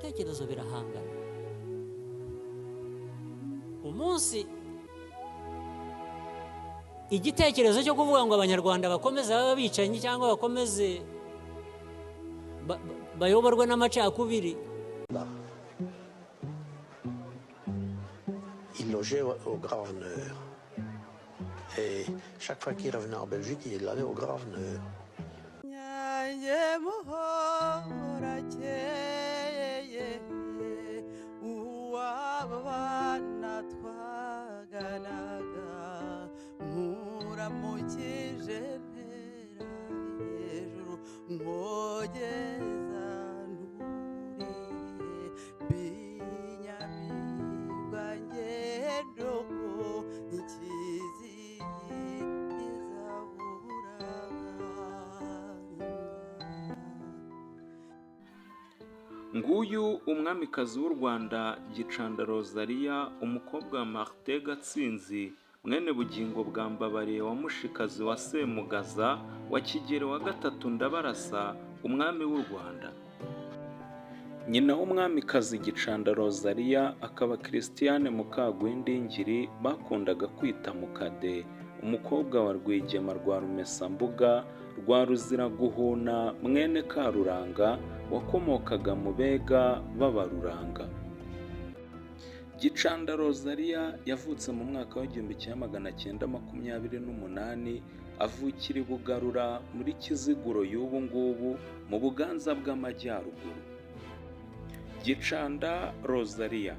Ibitekerezo birahangana. Umunsi igitekerezo cyo kuvuga ngo Abanyarwanda bakomeze babe abicanyi cyangwa bakomeze bayoborwe n'amacakubiri. Il logeait au Grand-Veneur. Et chaque fois qu'il revenait en Belgique, il allait au Grand-Veneur. Nyange muhorakeye, uwabana twaganaga, muramukije, ntera hejuru mwogeza nturire binyamibwa ngendo ikizigiza buranga. Nguyu umwamikazi w'u Rwanda Gicanda Rozaliya, umukobwa wa Martin Gatsinzi, mwene Bugingo bwa Mbabariye wa Mushikazi wa Semugaza wa Kigeli wa gatatu Ndabarasa, umwami w'u Rwanda. Nyina w'umwamikazi Gicanda Rozaliya akaba Christiane Mukagwindingiri bakundaga kwita Mukade, umukobwa wa Rwigema rwa Rumesambuga rwa Ruziraguhuna, mwene Karuranga wakomokaga mu Bega b'Abaruranga. Gicanda Rozaliya yavutse mu mwaka wa 1928, avukira i Bugarura muri Kiziguro y'ubu ngubu mu Buganza bw'Amajyaruguru. Gicanda Rozaliya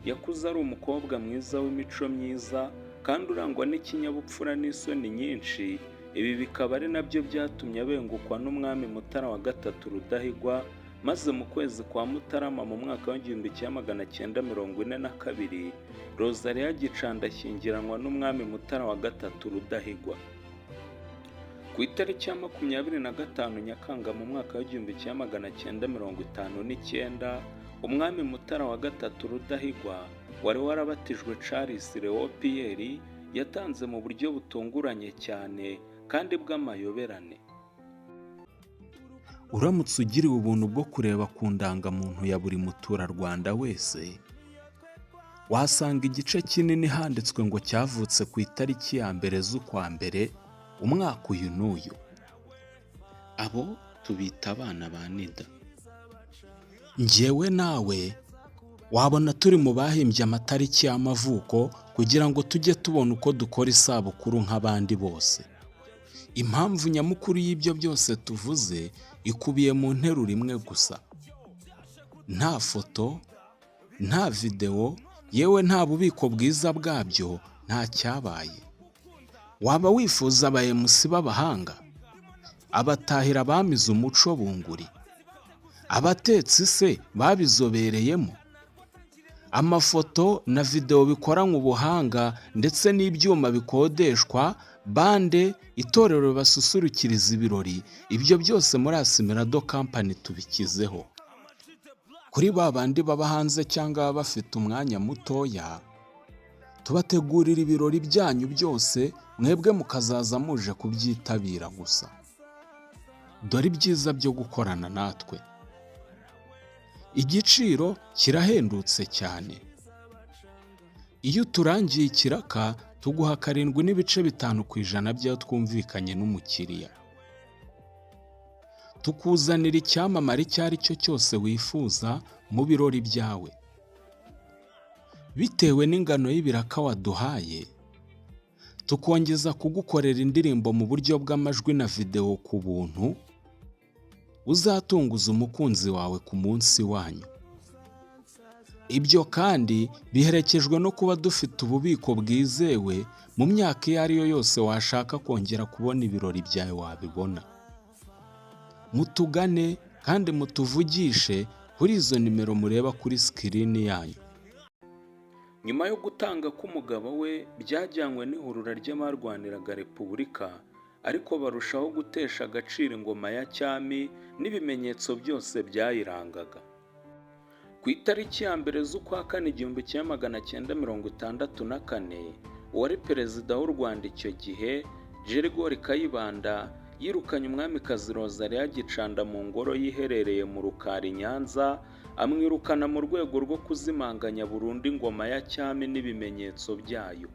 yakuze ari umukobwa mwiza w'imico myiza kandi urangwa n'ikinyabupfura n'isoni nyinshi. Ibi bikaba ari nabyo byatumye abengukwa n'umwami Mutara wa gatatu Rudahigwa, maze mu kwezi kwa Mutarama mu mwaka wa 1942 Rozaliya Gicanda ashyingiranwa n'umwami Mutara wa gatatu Rudahigwa. Ku itariki ya 25 Nyakanga mu mwaka wa 1959, umwami Mutara wa gatatu Rudahigwa wari warabatijwe Charles Léon Pierre yatanze mu buryo butunguranye cyane kandi bw'amayoberane. Uramutse ugiriwe ubuntu bwo kureba ku ndangamuntu ya buri muturarwanda wese, wasanga igice kinini handitswe ngo cyavutse ku itariki ya 1 z'ukwa mbere, umwaka uyu n'uyu. Abo tubita abana ba NIDA. Njyewe nawe wabona turi mu bahimbye amatariki y'amavuko kugira ngo tujye tubona uko dukora isabukuru nk'abandi bose. Impamvu nyamukuru y'ibyo byose tuvuze ikubiye mu nteruro imwe gusa: nta foto, nta videwo, yewe nta bubiko bwiza bwabyo, nta cyabaye. Waba wifuza aba MC b'abahanga, abatahira bamize umuco bunguri, abatetsi se babizobereyemo, amafoto na videwo bikoranywe ubuhanga ndetse n'ibyuma bikodeshwa, bande, itorero basusurukiriza ibirori, ibyo byose muri Asimirado Company tubikizeho. Kuri ba bandi baba hanze cyangwa baba bafite umwanya mutoya, tubategurira ibirori byanyu byose, mwebwe mukazaza muje kubyitabira gusa. Dore ibyiza byo gukorana natwe: igiciro kirahendutse cyane. Iyo uturangiye ikiraka tuguha 7.5% by'ayo twumvikanye n'umukiriya. Tukuzanira icyamamare icyo ari cyo cyose wifuza mu birori byawe. Bitewe n'ingano y'ibiraka waduhaye, tukongeza kugukorera indirimbo mu buryo bw'amajwi na videwo ku buntu, uzatunguza umukunzi wawe ku munsi wanyu. Ibyo kandi biherekejwe no kuba dufite ububiko bwizewe, mu myaka iyo ari yo yose washaka kongera kubona ibirori byawe wabibona. Mutugane kandi mutuvugishe kuri izo nimero mureba kuri screen yanyu. Nyuma yo gutanga k'umugabo we byajyanywe n'ihurura ry'abarwaniraga repubulika, ariko barushaho gutesha agaciro ingoma ya cyami n'ibimenyetso byose byayirangaga. Ku itariki ya 1 z'ukwa kane 1964, uwari perezida w'u Rwanda icyo gihe Geregori Kayibanda yirukanye umwamikazi Rozaliya Gicanda mu ngoro yiherereye mu Rukari i Nyanza. amwirukana mu rwego rwo kuzimanganya burundu ingoma ya cyami n'ibimenyetso byayo.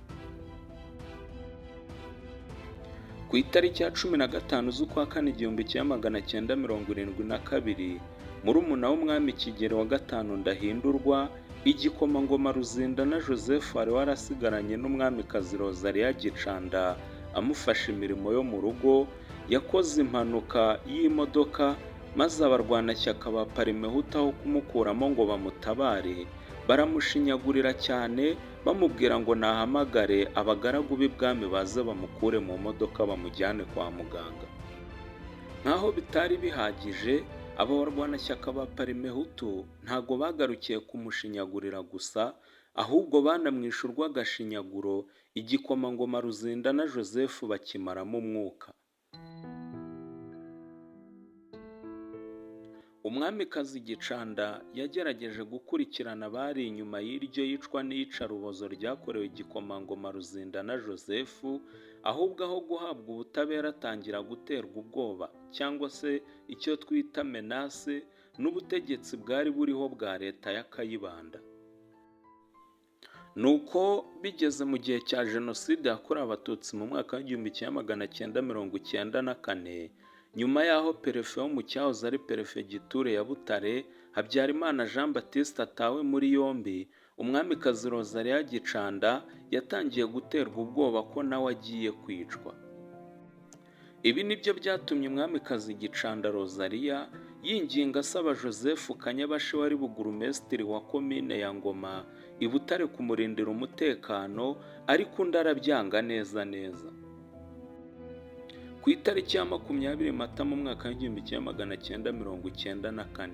Ku itariki ya 15 z'ukwa kane 1972, murumuna w'umwami Kigeli wa V Ndahindurwa, igikomangoma Ruzindana Joseph wari warasigaranye n'umwamikazi Rozaliya Gicanda amufasha imirimo yo mu rugo, yakoze impanuka y'imodoka maze abarwanashyaka ba Parmehutu aho kumukuramo ngo bamutabare, baramushinyagurira cyane bamubwira ngo nahamagare abagaragu b'ibwami baze bamukure mu modoka bamujyane kwa muganga. Nk'aho bitari bihagije, aba barwanashyaka ba Parmehutu ntago bagarukiye kumushinyagurira gusa, ahubwo banamwishe urw'agashinyaguro, igikomangoma Ruzindana Joseph bakimaramo umwuka. Umwamikazi Gicanda yagerageje gukurikirana abari inyuma y'iryo yicwa n'iyicarubozo ryakorewe igikomangoma Ruzindana Joseph, ahubwo aho guhabwa ubutabera atangira guterwa ubwoba cyangwa se icyo twita menace n'ubutegetsi bwari buriho bwa leta ya Kayibanda. Nuko bigeze mu gihe cya Jenoside yakorewe Abatutsi mu mwaka w'1994, nyuma y'aho perefe wo mu cyahoze ari perefegiture ya Butare, Habyarimana Jean Baptiste atawe muri yombi, umwamikazi Rozaliya Gicanda yatangiye guterwa ubwoba ko nawe agiye kwicwa. Ibi nibyo byatumye umwamikazi Gicanda Rozaliya yinginga asaba Joseph Kanyabashi wari burugumesitiri wa komine ya Ngoma i Butare kumurindira umutekano, ariko undi arabyanga neza neza. Ku itariki ya 20 Mata mu mwaka w'1994,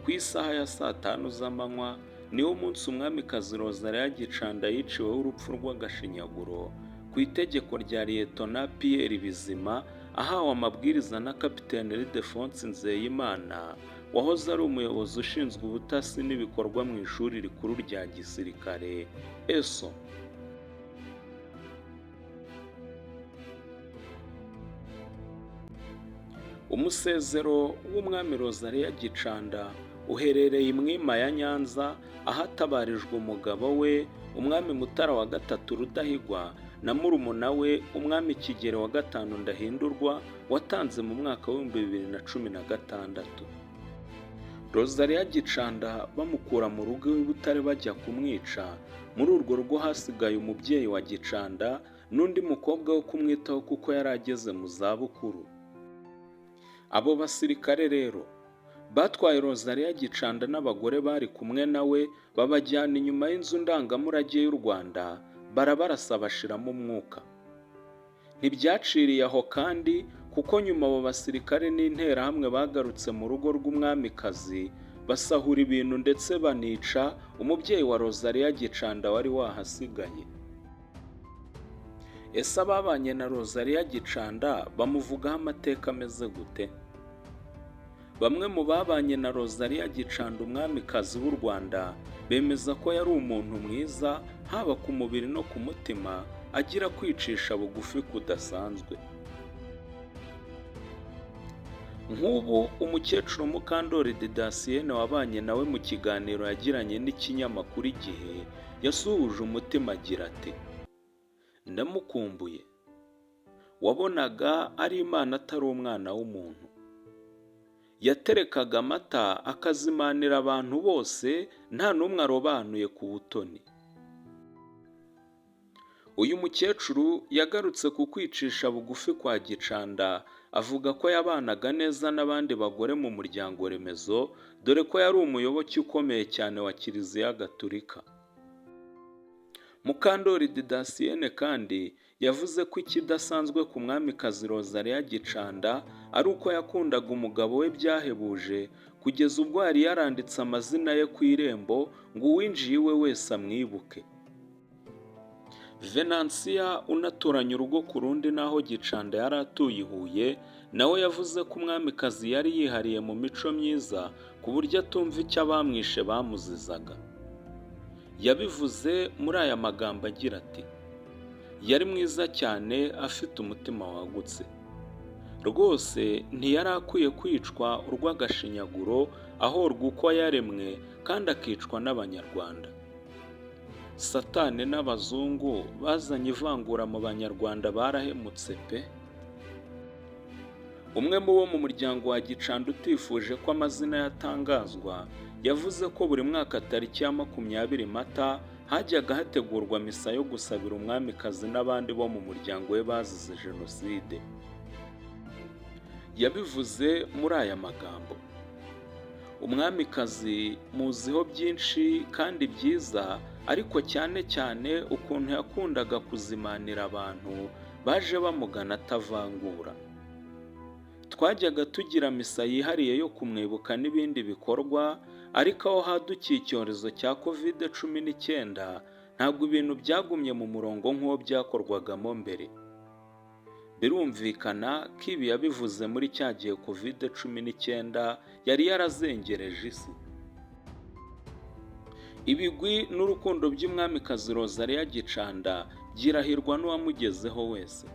ku isaha ya saa 5 z'amanywa, niwo munsi umwamikazi Rozaliya Gicanda yiciweho urupfu rw'agashinyaguro ku itegeko rya Liyetona Pierre Bizima, ahawe amabwiriza na Kapiteni Ildephonse Nzeyimana wahoze ari umuyobozi ushinzwe ubutasi n'ibikorwa mu ishuri rikuru rya gisirikare ESO. Umusezero w'umwami Rozaliya Gicanda uherereye i Mwima ya Nyanza, ahatabarijwe umugabo we umwami Mutara wa III Rudahigwa na murumuna we umwami Kigeli wa V Ndahindurwa watanze mu mwaka w'2016. Rozaliya Gicanda bamukura mu rugo iwe i Butare bajya kumwica, muri urwo rugo hasigaye umubyeyi wa Gicanda n'undi mukobwa wo kumwitaho kuko yari ageze mu zabukuru. Abo basirikare rero batwaye Rozaliya Gicanda n'abagore bari kumwe nawe babajyana inyuma y'inzu ndangamurage y'u Rwanda, barabarasa bashiramo umwuka. Ntibyaciriye aho kandi, kuko nyuma abo basirikare n'interahamwe bagarutse mu rugo rw'umwamikazi basahura ibintu ndetse banica umubyeyi wa Rozaliya Gicanda wari wahasigaye. Ese ababanye na Rozaliya Gicanda bamuvugaho amateka ameze gute? Bamwe mu babanye na Rozaliya Gicanda umwamikazi w'u Rwanda bemeza ko yari umuntu mwiza haba ku mubiri no ku mutima, agira kwicisha bugufi kudasanzwe. Nk'ubu umukecuru Mukandori Didasiyene wabanye nawe mu kiganiro yagiranye n'ikinyamakuru Igihe, yasuhuje umutima agira ati: "Ndamukumbuye, wabonaga ari Imana atari umwana w'umuntu. Yaterekaga amata akazimanira abantu bose nta n'umwe arobanuye ku butoni." Uyu mukecuru yagarutse ku kwicisha bugufi kwa Gicanda, avuga ko yabanaga neza n'abandi bagore mu muryango remezo, dore ko yari umuyoboke ukomeye cyane wa Kiliziya Gatulika. Mukandori Didasiyene kandi yavuze ko ikidasanzwe ku mwamikazi Rozaliya Gicanda ari uko yakundaga umugabo we byahebuje, kugeza ubwo yari yaranditse amazina ye ku irembo ngo uwinjiye iwe wese amwibuke. Venansiya unaturanye urugo ku rundi n'aho Gicanda yari atuye i Huye, nawe yavuze ko umwamikazi yari yihariye mu mico myiza ku buryo atumva icyo abamwishe bamuzizaga. Yabivuze muri aya magambo agira ati: "Yari mwiza cyane, afite umutima wagutse. Rwose ntiyari akwiye kwicwa urw'agashinyaguro, ahorwa uko yaremwe kandi akicwa n'Abanyarwanda. Satani n'abazungu bazanye ivangura mu Banyarwanda barahemutse pe. Umwe mu bo mu muryango wa Gicanda utifuje ko amazina yatangazwa, yavuze ko buri mwaka tariki ya 20 Mata hajyaga hategurwa misa yo gusabira umwamikazi n'abandi bo mu muryango we bazize Jenoside. Yabivuze muri aya magambo: umwamikazi muziho byinshi kandi byiza, ariko cyane cyane ukuntu yakundaga kuzimanira abantu baje bamugana atavangura. Twajyaga tugira misa yihariye yo kumwibuka n'ibindi bikorwa, ariko aho hadukiye icyorezo cya Covid-19 ntabwo ibintu byagumye mu murongo nk'uwo byakorwagamo mbere. Birumvikana ko ibi yabivuze muri cya gihe Covid-19 yari yarazengereje isi. Ibigwi n'urukundo by'umwamikazi Rosalie Gicanda byirahirwa n'uwamugezeho wese.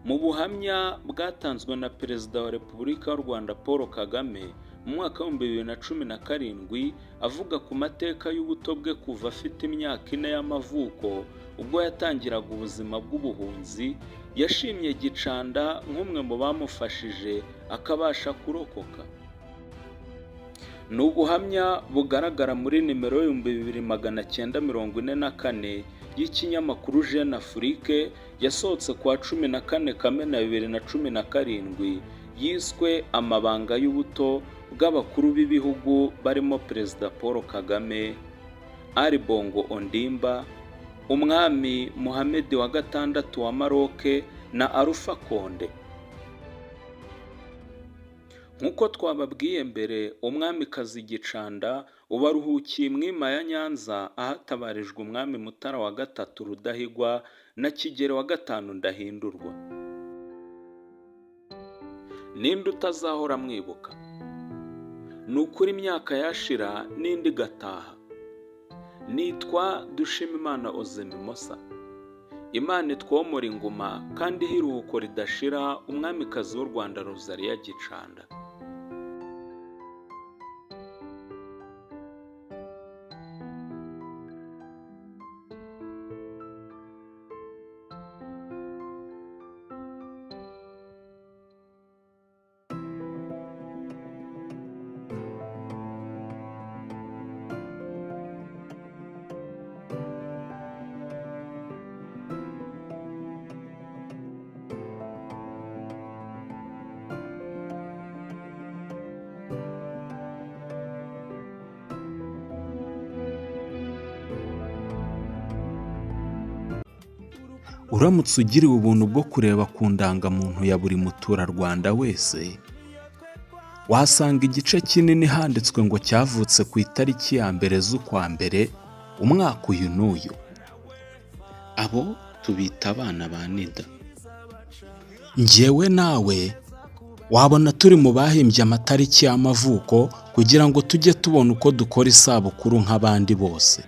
Mu buhamya bwatanzwe na Perezida wa Repubulika y'u Rwanda Paul Kagame mu mwaka wa 2017 avuga ku mateka y'ubuto bwe kuva afite imyaka 4 y'amavuko ubwo yatangiraga ubuzima bw'ubuhunzi, yashimye Gicanda nk'umwe mu bamufashije akabasha kurokoka. Ni ubuhamya bugaragara muri nimero 2944 y'ikinyamakuru Jeune Afrique yasohotse kuwa 14 Kamena 2017, yiswe Amabanga y'ubuto bw'abakuru b'ibihugu barimo Perezida Paul Kagame, Ali Bongo Ondimba, Umwami Mohammed wa VI wa Maroc na Alpha Condé. Nk'uko twababwiye mbere, umwamikazi Gicanda ubu aruhukiye Mwima ya Nyanza ahatabarijwe Umwami Mutara wa III Rudahigwa na Kigeli wa V Ndahindurwa. Ninde utazahora mwibuka? Ni ukuri imyaka yashira n'indi igataha. Nitwa Dushimimana Ozemimosa. Imana itwomora inguma kandi ihe iruhuko ridashira umwamikazi w'u Rwanda Rosalie Gicanda. Uramutse ugiriwe ubuntu bwo kureba ku ndangamuntu ya buri muturarwanda wese, wasanga igice kinini handitswe ngo cyavutse ku itariki ya 1 z'ukwa mbere umwaka uyu n'uyu. Abo tubita abana ba Nida. Njyewe nawe wabona turi mu bahimbye amatariki y'amavuko kugira ngo tujye tubona uko dukora isabukuru nk'abandi bose.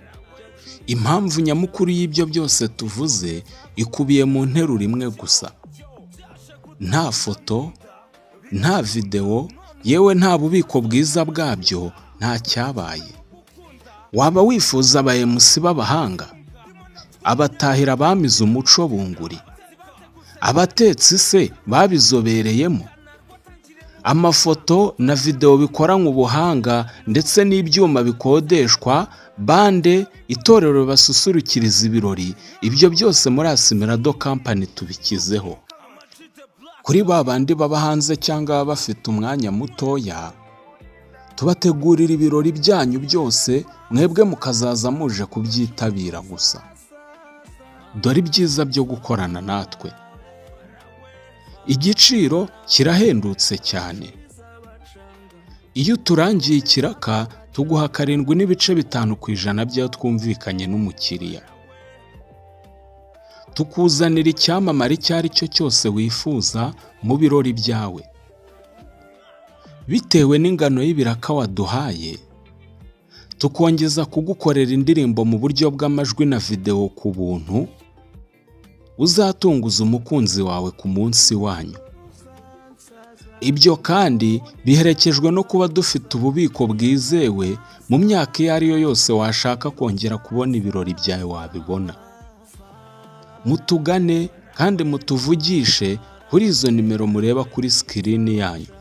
Impamvu nyamukuru y'ibyo byose tuvuze ikubiye mu nteruro imwe gusa. Nta foto, nta videwo, yewe nta bubiko bwiza bwabyo, nta cyabaye. Waba wifuza aba MC b'abahanga, abatahira bamize umuco bunguri, abatetsi se babizobereyemo, amafoto na videwo bikoranywe ubuhanga ndetse n'ibyuma bikodeshwa, bande, itorero basusurukiriza ibirori, ibyo byose muri Asimirado Company tubikizeho. Kuri ba bandi baba hanze cyangwa baba bafite umwanya mutoya, tubategurira ibirori byanyu byose, mwebwe mukazaza muje kubyitabira gusa. Dore ibyiza byo gukorana natwe. Igiciro kirahendutse cyane. Iyo uturangiye ikiraka tuguha 7.5% by'ayo twumvikanye n'umukiriya. Tukuzanira icyamamare icyo ari cyo cyose wifuza mu birori byawe. Bitewe n'ingano y'ibiraka waduhaye, tukongeza kugukorera indirimbo mu buryo bw'amajwi na videwo ku buntu, uzatunguza umukunzi wawe ku munsi wanyu. Ibyo kandi biherekejwe no kuba dufite ububiko bwizewe, mu myaka iyo ari yo yose washaka kongera kubona ibirori byawe wabibona. Mutugane kandi mutuvugishe kuri izo nimero mureba kuri screen yanyu.